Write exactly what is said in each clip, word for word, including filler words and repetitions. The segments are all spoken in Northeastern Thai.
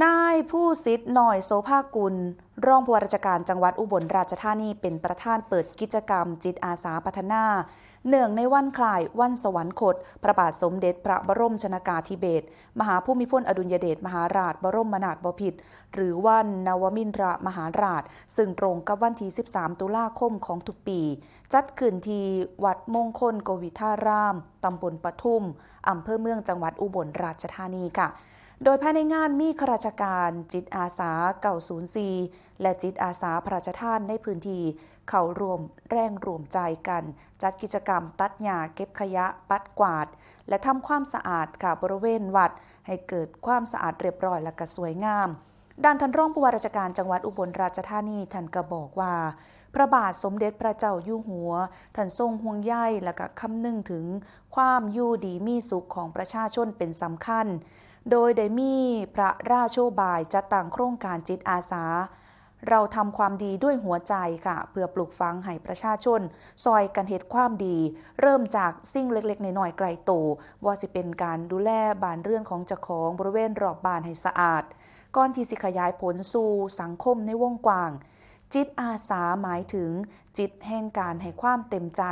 นายภูสิทธิ์ น้อยโสภากุล รองผู้ว่าราชการจังหวัดอุบลราชธานี เป็นประธานเปิดกิจกรรมจิตอาสาพัฒนา เนื่องในวันคล้ายวันสวรรคต พระบาทสมเด็จพระบรมชนกาธิเบศร มหาภูมิพลอดุลยเดชมหาราชบรมนาถบพิตร หรือวันนวมินทรมหาราช ซึ่งตรงกับวันที่ สิบสาม ตุลาคมของทุกปี จัดขึ้นที่วัดมงคลโกวิทาราม ตำบลปทุม อำเภอเมือง จังหวัดอุบลราชธานีค่ะ โดยภายในงานมีข้าราชการจิตอาสา เก้าศูนย์สี่ และจิตอาสาพระราชทานในพื้นที่เข้าร่วมแรงร่วมใจกัน จัดกิจกรรมตัดหญ้า เก็บขยะ ปัดกวาด และทำความสะอาดค่ะ บริเวณวัดให้เกิดความสะอาดเรียบร้อยและก็สวยงาม ด้านท่านรองผู้ว่าราชการจังหวัดอุบลราชธานี ท่านก็บอกว่า พระบาทสมเด็จพระเจ้าอยู่หัว ท่านทรงห่วงใยและก็คำนึงถึงความอยู่ดีมีสุขของประชาชนเป็นสำคัญ โดยได้มีพระราโชบายจัดตั้งโครงการจิตอาสา เราทำความดีด้วยหัวใจค่ะ เพื่อปลูกฝังให้ประชาชนซอยกันเฮ็ดความดี เริ่มจากสิ่งเล็กๆ น้อยๆ ใกล้โต ว่าสิเป็นการดูแลบ้านเรือนของเจ้าของ บริเวณรอบบ้านให้สะอาด ก่อนที่สิขยายผลสู่สังคมในวงกว้าง จิตอาสาหมายถึงจิตแห่งการให้ความเต็มใจ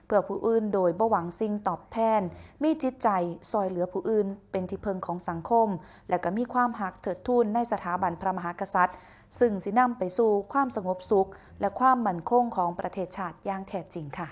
เพื่อผู้อื่นโดยบ่หวังสิ่งตอบแทน มีจิตใจซอยเหลือผู้อื่น เป็นที่เพิ่งของสังคม และก็มีความฮักเทิดทูนในสถาบันพระมหากษัตริย์ ซึ่งสินำไปสู่ความสงบสุข และความมั่นคงของประเทศชาติอย่างแท้จริงค่ะ